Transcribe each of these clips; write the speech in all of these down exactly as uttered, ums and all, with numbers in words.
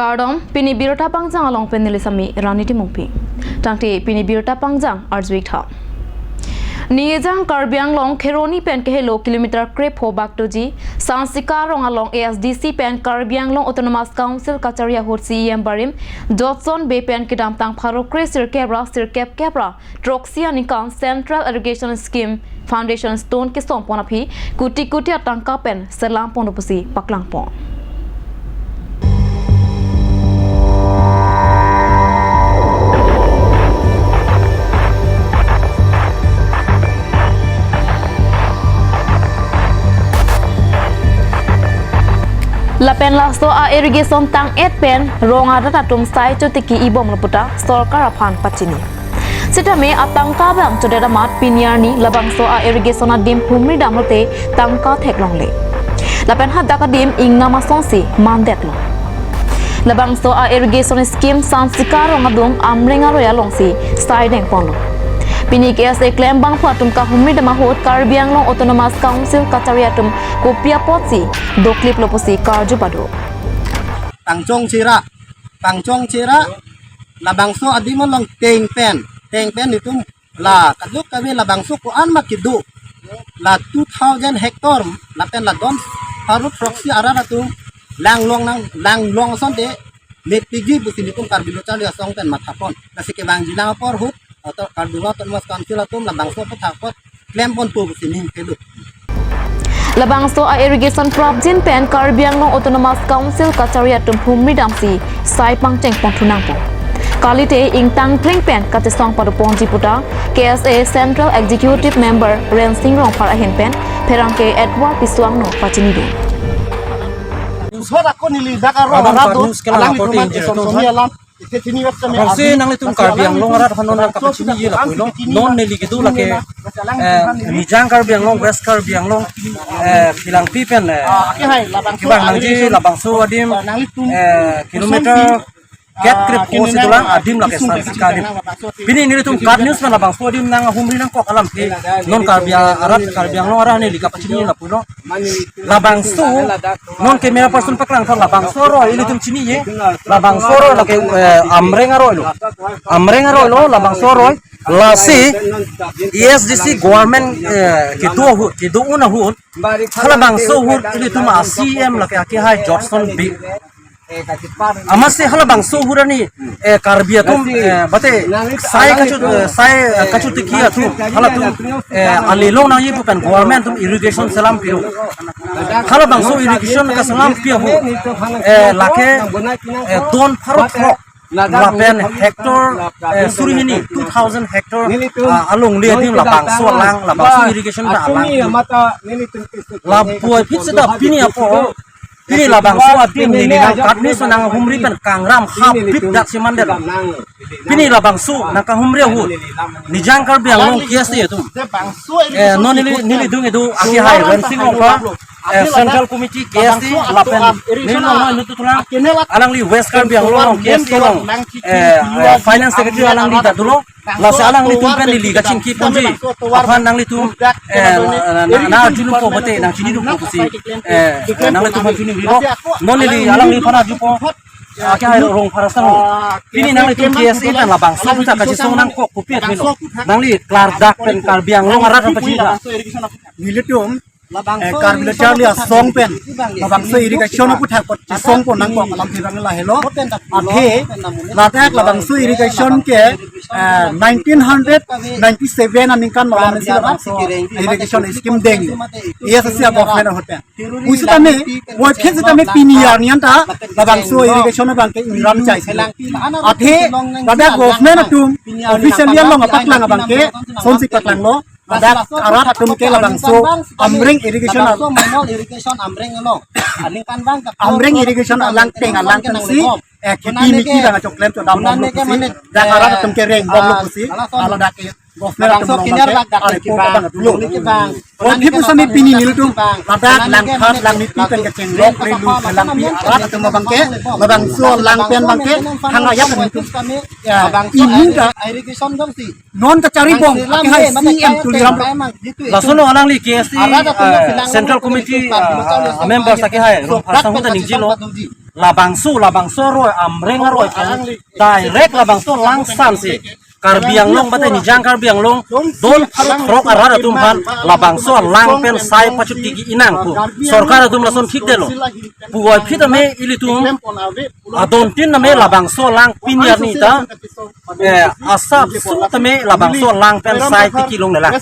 Kardom, pini birta pangjang along pen neli sami Rani Timungpi. Tangte pini birta pangjang arjuik tha. Nijang Karbi Anglong Kheroni pen kehelo kilometer krepho Baktoji, Sansika Rong along A S D C pen Karbi Anglong Autonomous Council kachari ahut C E M barim Jotson Bey pen kedamtang pharo kre sirkep ra sirkep kep ra throksi aningkan Central Irrigation Scheme Foundation Stone kesongpon aphi kuti kuti atangka pen selam ponlo pusi paklangpon. Lapen laso a-irrigation tang-et pen rong arat atum sai chotiki ibomlo puta sorkar aphan pachini. Sitame atangka abang chodet amat pini arni labangso a-irrigation adim humri damlote tangka theklongle. Lapen hadak adim ingnam asonsi mandetlo. Labangso a-irrigation scheme Sansika Rong adung Amreng aroi alongsi sai dengponlo. Pini K S A klembangphu atum kahumri dam ahut Karbi Anglong Autonomous Council kachari atum kopi apotsi dokliplo pusi karju pado. Tangchong chera, tangchong chera, labangso adim along teng pen, teng pen itum la kaduk kave labangso ko-an ma kedo, la two thousand hectare, lapen la don pharo throksi arat atum langlong nang, langlong asonte mepiji pusi nitum Karbi Lo Charli Asong pen mathapon. Lasi kevangjilang apor ahut, oto Karbi Anglong Autonomous Council atum labangso aphuthak apot klemponpo pusi ning kelo. Labangso a-irrigation prapjin pen Karbi Anglong Autonomous Council kachari atum humri damsi sai pangchengpon thunangpo. Kalite ingtang pleng pen kachesong padoponji puta K S A Central Executive Member Rensing Rongphar ahin pen pherangke Edward Tisso angno pachinidun. Sot ako neli dak aro Radon radon, Radon alang Party itu Engineer sonsoni alam. Bangso nanglitum Karbi Anglong arat aphan non nangkapachiniji lapulo. Non neli kedo lake, eh, Nijang Karbi Anglong, West Karbi Anglong, eh, Philangpi pen, eh, kevang nangji labangso adim, eh, kilometer ket krepho si dolang adim lake Sansika adim. Pini nelitum KAT News pen labangso adim nanghumri nangkok alamthe non Karbi arat, Karbi Anglong arat neli kapachiniji lapulo. Labangso, non camera person paklang tha, labangso aroi ilitum chiniji. Labangso aroi lake, eh, Amreng aroi lo. Amreng aroi lo, labangso aroi. Lasi A S D C government, eh, kedo ahut, kedo un ahut. Halabangso ahut ilitum a-C E M lake akehai Jotson Bey. Amatsi halabangso ahut arni, eh, Karbi atum, eh, bate sai kachu, eh, sai, eh, kachotiki atum, halatum, eh, ali long nangji pu pen government atum irrigation selam pilo. Halabangso irrigation kaselam pi ahut, eh, lake, eh, don pharo throk lapen hectare, eh, suri hini, two thousand hectare, ah, alongle adim labangso alang, labangso irrigation ta alang. Lapu aphi seta pini apor, pini labangso adim neli nang KAT News nanghumri pen kangram hap pip dak si mandetlo. Pini labangso nangkahumri ahut Nijang Karbi Anglong K S A atum, eh, non neli, neli dung ido akehai Rensing Rongphar, eh, Central Committee K S A lapen neli non neli tulang alangli West Karbi Anglong K S A along, eh, eh, Finance Secretary alangli ta dolo. Lasi alanglitum pen neli kachingki ponji aphan nanglitum, eh, na, na, na arjupo bate nangchinidupo pusi, eh, nanglitum aphan chinilo. Non neli alangliphan arjupo, ah, akehai Rongphar asang. Pini nanglitum K S A pen labangso ta kachesong nangkok kopi atmelo. Nangli klardak pen Karbi Anglong arat aphan chinilo. Nelitum, eh, Karbi Lo Charli Asong pen labangso irrigation aphuthak apot chesongpon nangkok alamthe abang lahelo. Athe ladak labangso irrigation ke, eh, nineteen hundred ninety-seven aningkan malom si labangso irrigation scheme deng. A S D C government ahut pen. Pusitame, wajib sitame pini arni anta labangso irrigation abang ke ingram chai silo. Athe ladak government atum officially along apaklang abang ke sonsi paklanglo. Ladak arat atum ke labangso Amreng irrigation al- Amreng irrigation alangteng alangtengsi, eh, kheti miti abang achoklem chodam bomlo pusi. Dak arat atum ke reng bomlo pusi. Ladak ke government atum along abang ke ari po abang atulo. Wajib pusitame pini nelitum ladak Langkhat Langmepi pen kachenglok relu Langpi arat atum abang ke labangso alang pen abang ke hang ayap atum, ya, imu ta irrigation dong si. Non kachari bom, akehai C E M Tuliram. Lason alangli K S A, eh, Central Committee, eh, members akehai Rongphar asang ahut ta ningjelo. Labangso, labangso aroi, Amreng aroi, direct labangso alangsan si Karbi Anglong, bate Nijang Karbi Anglong, don pharo throk arat atum aphan labangso alang pen sai pachotiki nang pu sorkar atum lason thikdetlo. Puvoiphit tame ilitum adontin tame labangso alang pini arni ta, eh, asapso tame labangso alang pen sai tiki longlelang.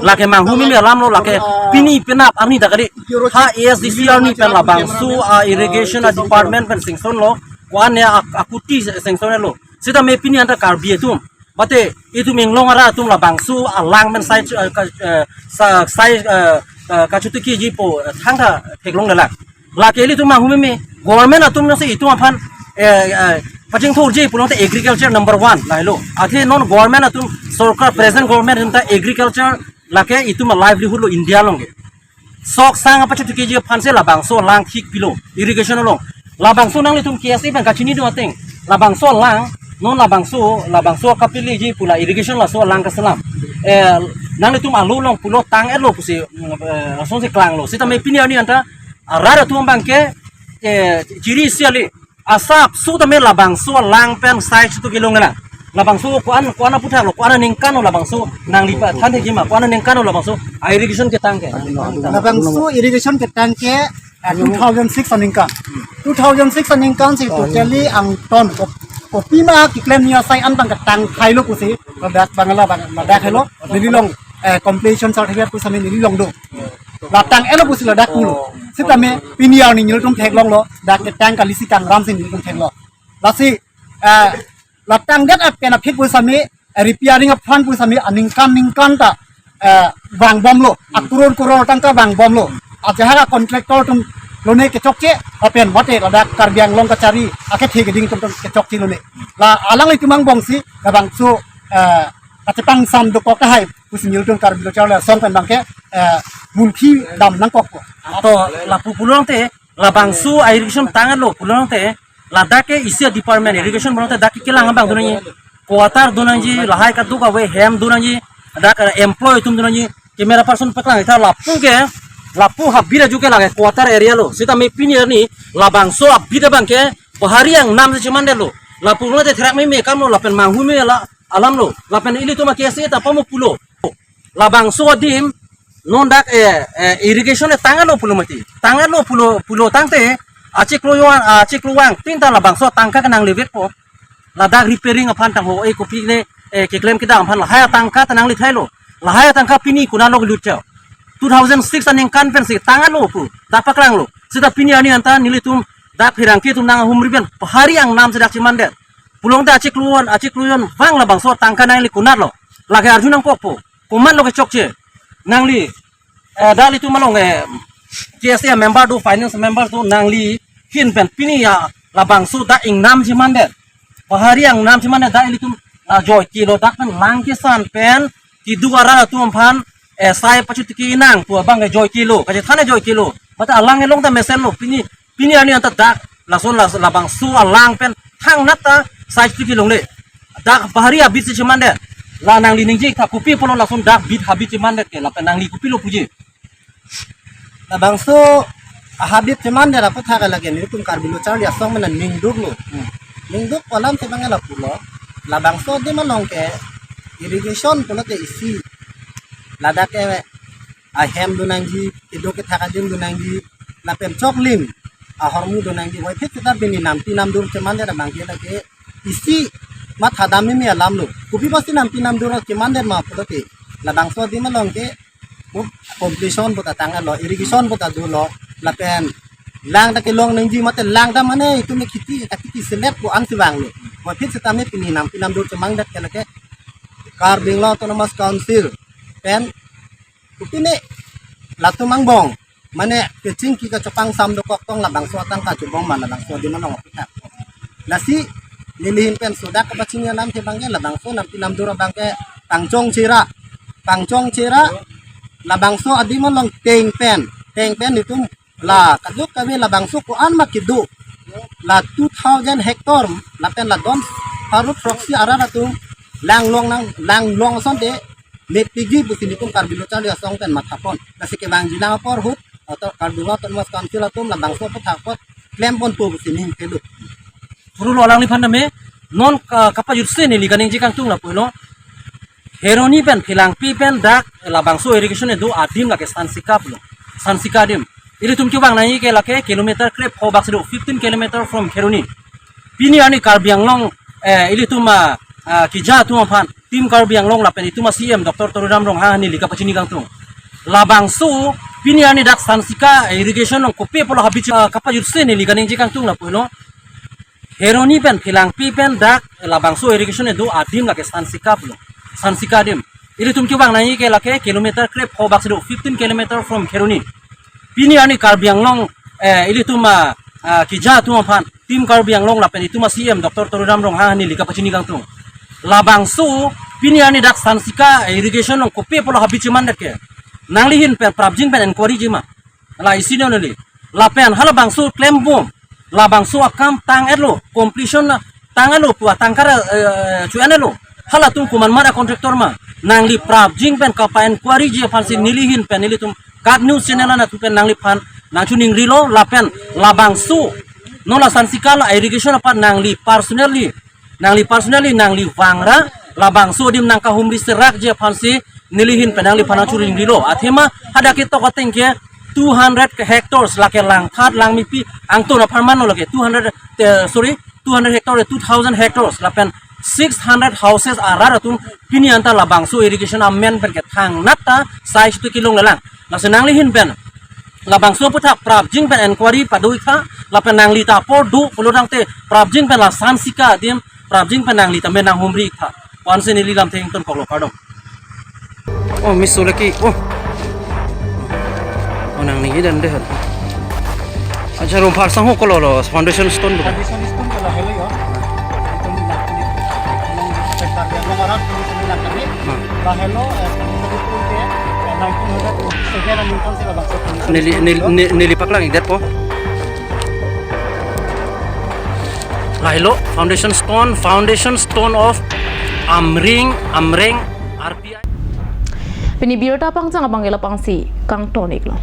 Lake manghumeme alamlo, lake pini penap arni ta kali. Ha A S D C arni pen labangso a irrigation a department pen sanctionlo, ko-an ne ak-, akuti sanctionlo. Sitame pini anta Karbi atum, bate itum Inglong arat atum labangso alang pen sai, eh, ka-, eh, sa-, sai, eh, eh, kachotikiji pu, eh, thangta theklonglelang. Lake ilitum manghumeme, government atum nasi itum aphan, eh, eh, pachingthurji pulote agriculture number one lahelo. Athe non government atum, sorkar, present government atum ta agriculture lake itum a livelihood lo India along ke. Sok sang apachotiki ji aphan si labangso alang thik pilo, irrigation along. Labangso nanglitum K S A pen kachini do ateng. Labangso alang, non labangso, labangso kapiliji pu la irrigation laso alang kaselam. Eh, nanglitum alu along pulo tang-etlo pusi, mm, eh, lason si klanglo. Sitame pini arni anta, ah, arat atum abang ke, eh, chiri isi kali. Asapso tame labangso alang pen sai chotiki longlelang. Labangso ko-an, ko-an aphuthak lo, ko-an aningkan lo labangso nangli pathan thekji ma, ko-an aningkan lo labangso a irrigation ketang ke. Labangso irrigation ketang ke, eh, two thousand six aningkan. Two thousand six aningkan si totally angton ko, kopima keklem ni asai an abang ketang thailo pusi, ladak Bangla bang, ladak helo, neli along, eh, completion certificate pusitame neli along do. La tang-etlo pusi ladak pulo. Sitame pini arni nelitum theklonglo, dak ketang kali si kangram si nelitum theklo. Lasi, eh, la tangdet apen aphi pusitame, eh, repairing aphan pusitame aningkan ningkan ta, eh, vangbomlo, akror kror tangka vangbomlo. Ajahak a contractor atum lone kechokche, apen mate ladak Karbi Anglong kachari akethe keding atum kechokche lone. La alanglitum angbong si labangso, eh, kachepangsam dokok tahai pusi nelitum Karbi Lo Charli Asong pen abang ke, eh, munthi dam nangkokpo. To lapu pulote, labangso a irrigation tanglo pulote, ladak ke isi department irrigation pulote dak ke kelang abang do nangji, quarter do nangji, lahai kadokave hem do nangji, dak employee atum do nangji, camera person paklang ita lapu ke, lapu habit aju ke lake quarter area lo. Sitame pini arni labangso abit abang ke bahari angnam si chemandetlo. Lapu pulote therak meme akamlo, lapen manghumeme la alamlo, lapen ilitum a K S A ta pamo pulo. Labangso adim, non dak, eh, eh, irrigation e tanglo pulo mati. Tanglo pulo, pulo tangte, achiklo vang, achiklo vang, tinta labangso tangka kenanglevekpo. Ladak repairing aphan tangho, eh, kopi ne, eh, keklem kedam aphan lahai atangka ta nangli thailo. Lahai atangka pini konatlo lutcho. Two thousand six aningkan pensi tanglo pu, dak paklanglo. Sita pini arni anta nelitum dak pherangke atum nanghumri pen bahari angnam si dak chemandet. Pulote achiklo vang, achiklo vang labangso tangka nangli konatlo. Lake arju nangkokpo. Komatlo kechokche. Nangli, eh, dak ilitum along, eh, K S A member do, finance member do, nangli ahin pen pini ya labangso dak ingnam chemandet. Bahari angnam chemandet dak ilitum, ah, joikelo dak pen lang kesan pen keduk arat atum aphan, eh, sai pachotiki nang pu abang ke joikelo. Kachethan ke joikelo. Mate alang elong ta mesenlo. Pini pini arni anta dak, lason las-, labangso alang pen thangnat ta sai chotiki longle. Dak bahari abit si chemandet. La nangli ningje tha kopi pulo lason dak bit habit chemandet ke, lapen nangli kopilo puji? Labangso habit chemandet aphuthak lake nelitum Karbi Lo Charli Asong mena ningduklo. Hmm. Ningduk pu alam si abang ke lapulo. Labangso adim along ke irrigation pulote isi. Ladak ke ahem do nangji, kedo kethak adim do nangji, lapen choklim ahormu do nangji, puvoiphit seta pini nampi namdur chemandet abang ke lake isi mathadam meme alamlo. Kopi pusi nampi namdur chemandet ma pulote, labangso adim along ke, oh, completion puta tanglo, irrigation puta dolo, lapen lang ta kelong nangji mate lang ta mane itum ne kheti ta kheti selet ko-an si vanglo. Puvoiphit seta me pini nampi namdur chemandet ke lake Karbi Anglong Autonomous Council pen kopine latum angbong mane kechingki kachepangsam dokok tong labangso atangka chubong ma labangso adim along aphuthak. Lasi neli ahin pen sodak kapachini alam ke abang ke labangso nampi namdur abang ke pangchong chera, pangchong chera labangso adim along teng pen, teng pen itum la kadokave labangso ko-an ma kedo, la two thousand hectare lapen la don pharo throksi arat atum lang long nang, lang long asonte mepikji pusi nelitum Karbi Lo Charli Asong pen mathapon. Lasi kevangji lang apor ahut, ato Karbi Anglong Autonomous Council atum labangso aphuthak apot klem ponpo pusi ning kelo. Puru lo alangliphan tame non ka-, kapajutsi neli kaningje kangtung lapulo. Kheroni pen Phelangpi pen dak labangso irrigation kedo adim lake Sansika pulo. Sansika adim. Ilitum kevang nangji ke lake kilometer krepho bak si do, fifteen kilometer from Kheroni. Pini arni Karbi Anglong, eh, ilitum, ah, ah, keja atum aphan, Team Karbi Anglong lapen itum a-C E M Doctor Tuliram Ronghang neli kapachini kangtung. Labangso pini arni dak Sansika irrigation along kopi pulo habit, ah, kapajutsi neli kaningje kangtung lapulo. Kheroni pen Phelangpi pen dak labangso irrigation kedo adim lake Sansika pulo. Sansika adim. Ilitum kevang nangji ke lake kilometer krepho bak si do, fifteen kilometer from Kheroni. Pini arni Karbi Anglong, eh, ilitum, ah, ah, keja atum aphan, Team Karbi Anglong lapen itum a-C E M Doctor Tuliram Ronghang neli kapachini kangtung. Labangso pini arni dak Sansika irrigation along kopi pulo habit cheman dak ke. Nanglihin pen prapjin pen enquiry jima. La isi no neli. Lapen halabangso klembom. Labangso akam tang-etlo. Completion na tang-etlo. Pu atangka ra, eh, chu-en-etlo. Halatum komat ma ra contractor ma. Nangli prapjin pen kapa-enquiry ji aphansi nelihin pen nelitum KAT News channel anatthu pen nangliphan nangchiningrilo lapen labangso non la Sansika la irrigation aphan nangli personally, nangli personally, nangli vangra labangso adim nangkahumri serak ji aphansi nelihin pen nangliphan nangchiningrilo. Athema hadak ketok ateng ke two hundred hectares lake Langphat, Langmepi, angton apharman lo lake two hundred, eh, sorry, two hundred hectare, two thousand hectares lapen six hundred houses arat atum pini anta labangso irrigation amen pen kethangnat ta sai situ kelong lelang. Lasi nanglihin pen labangso aputhak prapjin pen enquiry padoi tha lapen nangli ta apor do pulo tangte prapjin pen la Sansika adim prapjin pen nangli ta men nanghumri tha. Pu-ansi neli lamthe ingtonkoklo, kardom. Oh, miss lagi. Oh. Oh, nangli dan deh. Acha, rum pharsang ho kolo lo foundation stone bukan? Foundation stone kalau hello ya. Itu di belakang ini. Sekitar dia nomor satu sembilan kami. Hmm. Lah hello, eh, foundation stone ke, eh, nineteen hundred seven Newton sih lah bangsa. Neli, neli, neli, neli paklang idat po. Lahelo foundation stone, foundation stone of Amring, Amreng, R P I. Pini birta pangchang abang ke lapangsi kangton-iklo.